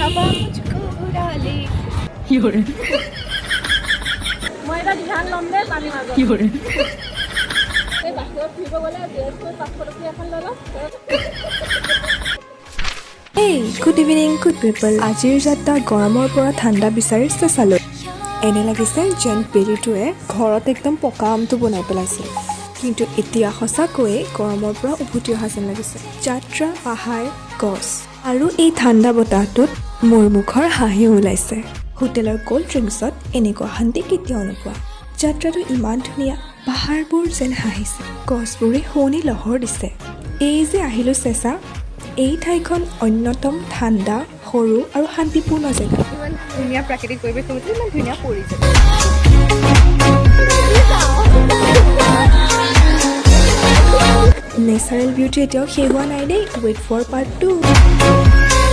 हवा मुझको उड़ा ले। মই এটা ধ্যান ল'ম দেই পানীৰ মাজত। এই বাহিৰত ফুৰিব গ'লে 150 টকীয়া এখন লৈ ল'ম। Hey, good evening, good people. আজিৰ যাত্ৰা গৰমৰ পৰা ঠাণ্ডা বিচাৰি চেঁচালৈ। এনে লাগিছে যেন বেলিটোৱে ঘৰত একদম পকা আমটো বনাই পেলাইছিল। কিন্তু এতিয়া সঁচাকৈয়ে গৰমৰ পৰা উভতি অহা যেন লাগিছে। যাত্ৰা, পাহাৰ, গছ আৰু এই ঠাণ্ডা বতাহটোত মোৰ মুখৰ হাঁহি ওলাইছে। হোটেলৰ ক'ল্ড ড্ৰিংকছত এনেকুৱা শান্তি কেতিয়াও নোপোৱা। যাত্ৰাটো ইমান ধুনীয়া, পাহাৰবোৰ যেন হাঁহিছে, গছবোৰে শুৱনি লহৰ দিছে। এই যে আহিলোঁ চেঁচা, এই ঠাইখন অন্যতম ঠাণ্ডা, সৰু আৰু শান্তিপূৰ্ণ জেগা। ইমান ধুনীয়া প্ৰাকৃতিক পৰিৱেশ, ইমান ধুনীয়া পৰিছে। নেচাৰেল বিউটি এতিয়াও শেষ হোৱা নাই দেই। Wait for part 2.